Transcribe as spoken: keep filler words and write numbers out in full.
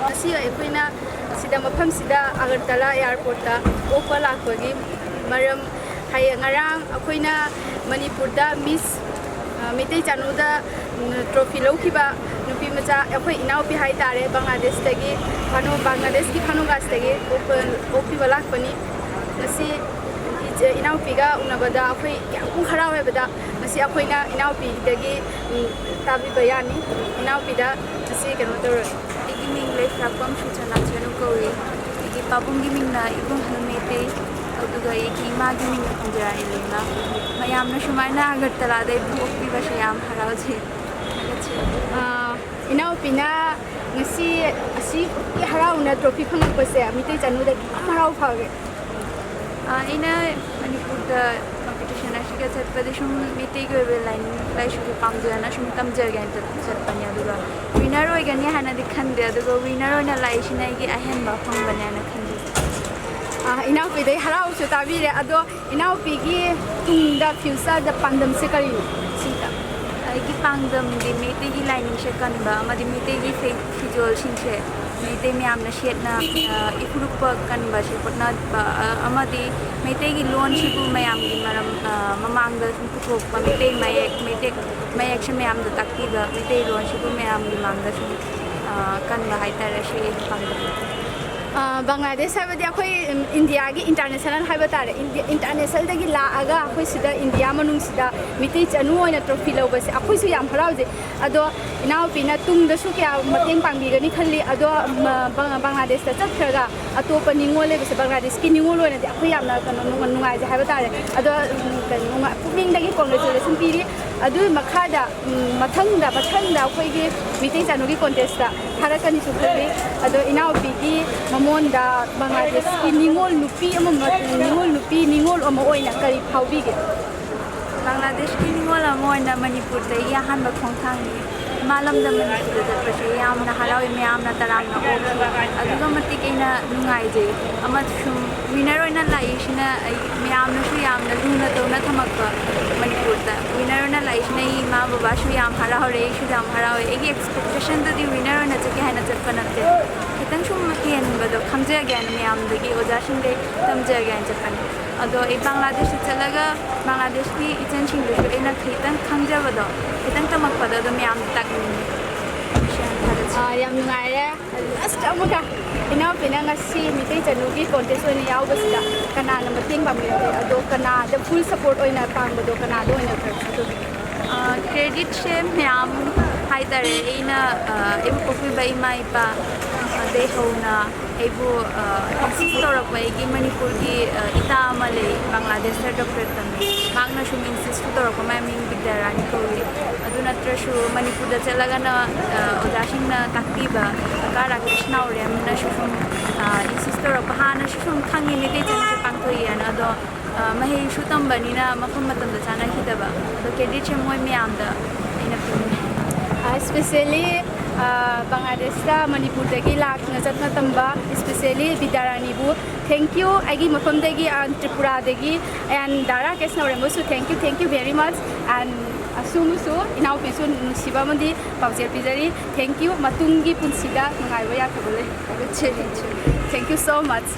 ꯉꯁꯤ ꯑꯩꯈꯣꯏꯅ ꯁꯤꯗ, ꯃꯐꯝꯁꯤꯗ, ꯑꯒꯔꯇꯂꯥ ꯑꯦꯌꯥꯔꯄꯣꯔꯠꯇ ꯑꯣꯛꯄ ꯂꯥꯛꯄꯒꯤ ꯃꯔꯝ, ꯍꯌꯦꯡ, ꯉꯔꯥꯡ ꯑꯩꯈꯣꯏꯅ ꯃꯅꯤꯄꯨꯔꯗ ꯃꯤꯁ, ꯑ, ꯃꯩꯇꯩ ꯆꯥꯅꯨꯗ, ꯎꯝ, ꯇ꯭ꯔꯣꯐꯤ ꯂꯧꯈꯤꯕ ꯅꯨꯄꯤ ꯃꯆꯥ, ꯑꯩꯈꯣꯏ ꯏꯅꯥꯎꯄꯤ ꯍꯥꯏꯇꯥꯔꯦ, ꯕꯪꯒ꯭ꯂꯥꯗꯦꯁꯇꯒꯤ, ꯐꯥꯅꯨ-, ꯕꯪꯒ꯭ꯂꯥꯗꯦꯁꯀꯤ ꯐꯥꯅꯨꯒꯥꯁꯇꯒꯤ ꯑꯣꯛꯄ-, ꯑꯣꯛꯄꯤꯕ ꯂꯥꯛꯄꯅꯤ꯫ ꯉꯁꯤ ꯏꯆꯦ, ꯏꯅꯥꯎꯄꯤꯒ ꯎꯅꯕꯗ ꯑꯩꯈꯣꯏ ꯀꯌꯥꯃꯨꯛ ꯍꯔꯥꯎꯋꯦ ꯍꯥꯏꯕꯗ, ꯉꯁꯤ ꯑꯩꯈꯣꯏꯅ ꯏꯅꯥꯎꯄꯤꯗꯒꯤ, ꯎꯝ, ꯇꯥꯕꯤꯕ ꯌꯥꯅꯤ꯫ ꯏꯅꯥꯎꯄꯤꯗ ꯉꯁꯤ ꯀꯩꯅꯣ ꯇꯧꯔꯒꯦ꯫ ꯑꯩꯒꯤ ꯃꯤꯡ ꯂꯩꯁ꯭ꯔꯥꯛꯄꯝ ꯁꯨꯆꯅꯥ ꯆꯅꯨ ꯀꯧꯏ꯫ ꯑꯩꯒꯤ ꯄꯥꯕꯨꯡꯒꯤ ꯃꯤꯡꯅ ꯏꯕꯨꯡ ꯍꯅꯨꯃꯦꯇꯩ, ꯑꯗꯨꯒ ꯑꯩꯒꯤ ꯏꯃꯥꯒꯤ ꯃꯤꯡꯅ ꯀꯨꯟꯖꯔꯥꯅꯤ ꯂꯩꯃ꯫ ꯃꯌꯥꯝꯅ ꯁꯨꯃꯥꯏꯅ ꯑꯒꯔꯇꯂꯥꯗ ꯏꯕꯨꯡ ꯑꯣꯛꯄꯤꯕꯁꯦ ꯌꯥꯝ ꯍꯔꯥꯎꯖꯩ꯫ ꯊꯥꯒꯠꯆꯔꯤ꯫ ꯑꯥ, ꯏꯅꯥꯎꯄꯤꯅ ꯉꯁꯤ ꯑꯁꯤ ꯍꯔꯥꯎꯅ ꯇ꯭ꯔꯣꯐꯤ ꯐꯪꯉꯛꯄꯁꯦ ꯃꯤꯇꯩ ꯆꯅꯨꯗ ꯀꯌꯥꯝ ꯍꯔꯥꯎ ꯐꯥꯎꯒꯦ? ꯑꯥ, ꯑꯩꯅ ꯃꯅꯤꯄꯨꯔꯗ ꯀꯝꯄꯤꯇꯤꯁꯟ ꯑꯁꯤꯒ ꯆꯠꯄꯗꯤ ꯁꯨꯝ ꯃꯤꯇꯩꯒꯤ ꯑꯣꯏꯕ ꯂꯥꯏꯅꯤꯡ ꯂꯥꯏꯁꯣꯒꯤ ꯄꯥꯝꯖꯅ ꯁꯨꯝ ꯇꯝꯖꯒꯦꯅ ꯆꯠ-, ꯆꯠꯄꯅꯦ꯫ ꯑꯗꯨꯒ ꯋꯤꯅꯔ ꯑꯣꯏꯒꯅꯤ ꯍꯥꯏꯅꯗꯤ ꯈꯟꯗꯦ, ꯑꯗꯨꯒ ꯋꯤꯅꯔ ꯑꯣꯏꯅ ꯂꯥꯛꯏꯁꯤꯅ ꯑꯩꯒꯤ ꯑꯍꯦꯟꯕ ꯐꯪꯕꯅꯦꯅ ꯈꯟꯖꯩ꯫ ꯑꯥ, ꯏꯅꯥꯎꯄꯤꯗꯩ ꯍꯔꯥꯎꯁꯨ ꯇꯥꯕꯤꯔꯦ꯫ ꯑꯗꯣ ꯏꯅꯥꯎꯄꯤꯒꯤ ꯇꯨꯡꯗ, ꯐ꯭ꯌꯨꯆꯔꯗ ꯄꯥꯟꯗꯝꯁꯦ ꯀꯔꯤꯅꯣ? ꯁꯤꯗ꯫ ꯑꯩꯒꯤ ꯄꯥꯟꯗꯝꯗꯤ ꯃꯩꯇꯩꯒꯤ ꯂꯥꯏꯅꯤꯡꯁꯦ ꯀꯟꯕ ꯑꯃꯗꯤ ꯃꯩꯇꯩꯒꯤ ꯐꯤ-, ꯐꯤꯖꯣꯜꯁꯤꯡꯁꯦ ꯃꯩꯇꯩ ꯃꯌꯥꯝꯅ ꯁꯦꯠꯅ, ꯑ, ꯏꯐꯨꯔꯨꯞꯄ ꯀꯟꯕꯁꯦ ꯍꯣꯠꯅꯕ, ꯑ, ꯑꯃꯗꯤ ꯃꯩꯇꯩꯒꯤ ꯂꯣꯟꯁꯤꯕꯨ ꯃꯌꯥꯝꯒꯤ ꯃꯔꯝ, ꯑ, ꯃꯃꯥꯡꯗ ꯁꯨꯝ ꯄꯨꯊꯣꯛꯄ, ꯃꯩꯇꯩ ꯃꯌꯦꯛ, ꯃꯩꯇꯩ ꯃꯌꯦꯛꯁꯦ ꯃꯌꯥꯝꯗ ꯇꯥꯛꯄꯤꯕ, ꯃꯩꯇꯩꯂꯣꯟꯁꯤꯕꯨ ꯃꯌꯥꯝꯒꯤ ꯃꯥꯡꯗ ꯁꯨꯝ, ꯑ, ꯀꯟꯕ ꯍꯥꯏꯇꯥꯔꯦ, ꯁꯤ ꯑꯩꯒꯤ ꯄꯥꯝꯕꯩꯅꯤ꯫ ꯑ, ꯕꯪꯒ꯭ꯂꯥꯗꯦꯁ ꯍꯥꯏꯕꯗꯤ ꯑꯩꯈꯣꯏ, ꯎꯝ, ꯏꯟꯗꯤꯌꯥꯒꯤ ꯏꯟꯇꯔꯅꯦꯁꯅꯦꯜ ꯍꯥꯏꯕ ꯇꯥꯔꯦ, ꯏꯟꯗꯤ-, ꯏꯟꯇꯔꯅꯦꯁꯅꯦꯜꯗꯒꯤ ꯂꯥꯛꯑꯒ ꯑꯩꯈꯣꯏ ꯁꯤꯗ ꯏꯟꯗꯤꯌꯥ ꯃꯅꯨꯡꯁꯤꯗ ꯃꯤꯇꯩ ꯆꯅꯨ ꯑꯣꯏꯅ ꯇ꯭ꯔꯣꯐꯤ ꯂꯧꯕꯁꯦ ꯑꯩꯈꯣꯏꯁꯨ ꯌꯥꯝ ꯍꯔꯥꯎꯖꯩ꯫ ꯑꯗꯣ ꯏꯅꯥꯎꯄꯤꯅ ꯇꯨꯡꯗꯁꯨ ꯀꯌꯥ ꯃꯇꯦꯡ ꯄꯥꯡꯕꯤꯒꯅꯤ ꯈꯜꯂꯤ꯫ ꯑꯗꯣ, ꯃ-, ꯕꯪ-, ꯕꯪꯒ꯭ꯂꯥꯗꯦꯁꯇ ꯆꯠꯈ꯭ꯔꯒ ꯑꯇꯣꯞꯄ ꯅꯤꯉꯣꯜ ꯂꯩꯕꯁꯦ, ꯕꯪꯒ꯭ꯂꯥꯗꯦꯁꯀꯤ ꯅꯤꯉꯣꯜ ꯑꯣꯏꯅꯗꯤ ꯑꯩꯈꯣꯏ ꯌꯥꯝꯅ ꯀꯩꯅꯣ ꯅꯨꯡꯉ-, ꯅꯨꯡꯉꯥꯏꯖꯩ ꯍꯥꯏꯕ ꯇꯥꯔꯦ꯫ ꯑꯗꯣ, ꯎꯝ, ꯀꯩꯅꯣ, ꯅꯨꯡꯉꯥꯏ-, ꯄꯨꯛꯅꯤꯡꯗꯒꯤ ꯀꯣꯡꯒ꯭ꯔꯦꯆꯨꯂꯦꯁꯟ ꯄꯤꯔꯤ꯫ ꯑꯗꯨꯒꯤ ꯃꯈꯥꯗ, ꯎꯝ, ꯃꯊꯪꯗ, ꯃꯊꯪꯗ ꯑꯩꯈꯣꯏꯒꯤ ꯃꯤꯇꯩ ꯆꯥꯅꯨꯒꯤ ꯀꯣꯟꯇꯦꯁꯇ ꯊꯥꯔꯛꯀꯅꯤꯁꯨ ꯈꯜꯂꯤ꯫ ꯑꯗꯣ ꯏꯅꯥꯎꯄꯤꯒꯤ ꯃꯃꯣꯟꯗ ꯕꯪꯒ꯭ꯂꯥꯗꯦꯁꯀꯤ ꯅꯤꯉꯣꯜ ꯅꯨꯄꯤ ꯑꯃ, ꯅꯤꯉꯣꯜ ꯅꯨꯄꯤ, ꯅꯤꯉꯣꯜ ꯑꯃ ꯑꯣꯏꯅ ꯀꯔꯤ ꯐꯥꯎꯕꯤꯒꯦ? ꯕꯪꯒ꯭ꯂꯥꯗꯦꯁꯀꯤ ꯅꯤꯉꯣꯜ ꯑꯃ ꯑꯣꯏꯅ ꯃꯅꯤꯄꯨꯔꯗ ꯑꯩꯒꯤ ꯑꯍꯥꯟꯕ ꯈꯣꯡꯊꯥꯡꯅꯤ꯫ ꯏꯃꯥ ꯂꯝꯗꯝ ꯃꯅꯤꯄꯨꯔꯗ ꯆꯠꯄꯁꯦ ꯌꯥꯝꯅ ꯍꯔꯥꯎꯏ, ꯃꯌꯥꯝꯅ ꯇꯔꯥꯝꯅ ꯑꯣꯛꯈꯤ꯫ ꯑꯗꯨꯛꯀꯤ ꯃꯇꯤꯛ ꯑꯩꯅ ꯅꯨꯡꯉꯥꯏꯖꯩ꯫ ꯑꯃꯁꯨꯡ ꯋꯤꯅꯔ ꯑꯣꯏꯅ ꯂꯥꯛꯏꯁꯤꯅ ꯑꯩ ꯃꯌꯥꯝꯅꯁꯨ ꯌꯥꯝꯅ ꯂꯨꯅ ꯇꯧꯅ ꯊꯝꯃꯛꯄ ꯃꯅꯤꯄꯨꯔꯗ ꯋꯤꯅꯔ ꯑꯣꯏꯅ ꯂꯥꯛꯏꯁꯤꯅ ꯑꯩ ꯏꯃꯥ ꯕꯕꯥꯁꯨ ꯌꯥꯝ ꯍꯔꯥꯎꯍꯧꯔꯦ, ꯑꯩꯁꯨ ꯌꯥꯝ ꯍꯔꯥꯎꯋꯦ꯫ ꯑꯩꯒꯤ ꯑꯦꯛꯁꯄꯦꯛꯇꯦꯁꯟꯗꯗꯤ ꯋꯤꯅꯔ ꯑꯣꯏꯅ ꯆꯠꯀꯦ ꯍꯥꯏꯅ ꯆꯠꯄ ꯅꯠꯇꯦ, ꯈꯤꯇꯪ ꯁꯨꯝ ꯍꯦꯟꯕꯗꯣ ꯈꯪꯖꯒꯦ ꯍꯥꯏꯅ ꯃꯌꯥꯝꯗꯒꯤ, ꯑꯣꯖꯥꯁꯤꯡꯗꯒꯤ ꯇꯝꯖꯒꯦ ꯍꯥꯏꯅ ꯆꯠꯄꯅꯤ꯫ ꯑꯗꯣ ꯑꯩ ꯕꯪꯒ꯭ꯂꯥꯗꯦꯁꯇ ꯆꯠꯂꯒ ꯕꯪꯒ꯭ꯂꯥꯗꯦꯁꯀꯤ ꯏꯆꯟꯁꯤꯡꯗꯨꯁꯨ ꯑꯩꯅ ꯈꯤꯇꯪ ꯈꯪꯖꯕꯗꯣ ꯈꯤꯇꯪ ꯇꯝꯃꯛꯄꯗꯣ ꯑꯗꯨꯝ ꯃꯌꯥꯝꯗ ꯇꯥꯛꯅꯤꯡꯉꯤ꯫ ꯊꯥꯒꯠꯆꯔꯤ꯫ ꯑꯥ, ꯌꯥꯝ ꯅꯨꯡꯉꯥꯏꯔꯦ꯫ ꯂꯥꯁꯇ ꯑꯃꯨꯛꯀ ꯏꯅꯥꯎꯄꯤꯅ ꯉꯁꯤ ꯃꯤꯇꯩ ꯆꯅꯨꯒꯤ ꯀꯣꯟꯇꯦꯁ ꯑꯣꯏꯅ ꯌꯥꯎꯕꯁꯤꯗ ꯀꯅꯥꯅ ꯃꯇꯦꯡ ꯄꯥꯡꯕꯤꯔꯛꯀꯦ? ꯑꯗꯣ ꯀꯅꯥꯗ ꯐꯨꯜ ꯁꯄꯣꯔꯠ ꯑꯣꯏꯅ ꯄꯥꯡꯕꯗꯣ ꯀꯅꯥꯗ ꯑꯣꯏꯅ ꯑꯣꯏꯔꯛꯀꯦ? ꯑꯗꯨꯒꯤ ꯀ꯭ꯔꯦꯗꯤꯠꯁꯦ ꯃꯌꯥꯝ ꯍꯥꯏꯇꯥꯔꯦ꯫ ꯑꯩꯅ ꯑ, ꯑꯩꯕꯨ ꯄꯣꯛꯄꯤꯕ ꯏꯃꯥ ꯏꯄꯥ, ꯑꯗꯩ ꯍꯧꯅ ꯑꯩꯕꯨ ꯏꯟꯁꯤꯁ ꯇꯧꯔꯛꯄ ꯑꯩꯒꯤ ꯃꯅꯤꯄꯨꯔꯒꯤ ꯑ, ꯏꯇꯥ ꯑꯃ ꯂꯩ, ꯕꯪꯒ꯭ꯂꯥꯗꯦꯁꯇ ꯗꯣꯛꯇꯔ ꯇꯝꯃꯤ꯫ ꯃꯍꯥꯛꯅ ꯁꯨꯝ ꯏꯟꯁꯤꯁ ꯇꯧꯔꯛꯄ, ꯃꯥꯏ ꯃꯤꯡ ꯕꯤꯗ꯭ꯌꯥꯔꯥꯅꯤ ꯀꯧꯏ꯫ ꯑꯗꯨ ꯅꯠꯇ꯭ꯔꯁꯨ ꯃꯅꯤꯄꯨꯔꯗ ꯆꯠꯂꯒꯅ ꯑ, ꯑꯣꯖꯥꯁꯤꯡꯅ ꯇꯥꯛꯄꯤꯕ, ꯀꯀꯥ ꯔꯥꯀꯦꯁ ꯅꯥꯎꯔꯦꯝꯅꯁꯨ ꯁꯨꯝ ꯏꯟꯁꯤꯁ ꯇꯧꯔꯛꯄ, ꯍꯥꯟꯅꯁꯨ ꯁꯨꯝ ꯈꯪꯉꯤ ꯃꯩꯇꯩ ꯆꯅꯨꯁꯦ ꯄꯥꯡꯊꯣꯛꯏ ꯍꯥꯏꯅ꯫ ꯑꯗꯣ ꯑ, ꯃꯍꯩꯁꯨ ꯇꯝꯕꯅꯤꯅ ꯃꯐꯝ ꯃꯇꯝꯗ ꯆꯥꯅꯈꯤꯗꯕ꯫ ꯑꯗꯣ ꯀ꯭ꯔꯦꯗꯤꯠꯁꯦ ꯃꯣꯏ ꯃꯌꯥꯝꯗ ꯑꯩꯅ ꯄꯤꯅꯤꯡꯉꯤ꯫ ꯏꯁꯄꯤꯁꯦꯜꯂꯤ ꯕꯪꯒ꯭ꯂꯥꯗꯦꯁꯇ ꯃꯅꯤꯄꯨꯔꯗꯒꯤ ꯂꯥꯛꯅ ꯆꯠꯅ ꯇꯝꯕ, ꯏꯁꯄꯤꯁꯦꯜꯂꯤ ꯕꯤꯗ꯭ꯌꯥꯔꯥꯅꯤꯕꯨ thank you꯫ ꯑꯩꯒꯤ ꯃꯐꯝꯗꯒꯤ, ꯑ, ꯇ꯭ꯔꯤꯄꯨꯔꯥꯗꯒꯤ, and the Rakesh ꯅꯥꯎꯔꯦꯝꯕꯨꯁꯨ thank you, thank you very much, and ꯑꯁꯨꯝꯁꯨ ꯏꯅꯥꯎꯄꯤꯁꯨ ꯅꯨꯡꯁꯤꯕ ꯑꯃꯗꯤ ꯄꯥꯎꯖꯦꯜ ꯄꯤꯖꯔꯤ꯫ Thank you꯫ ꯃꯇꯨꯡꯒꯤ ꯄꯨꯟꯁꯤꯗ ꯅꯨꯡꯉꯥꯏꯕ ꯌꯥꯏꯐꯕ ꯂꯩ꯫ Thank you so much꯫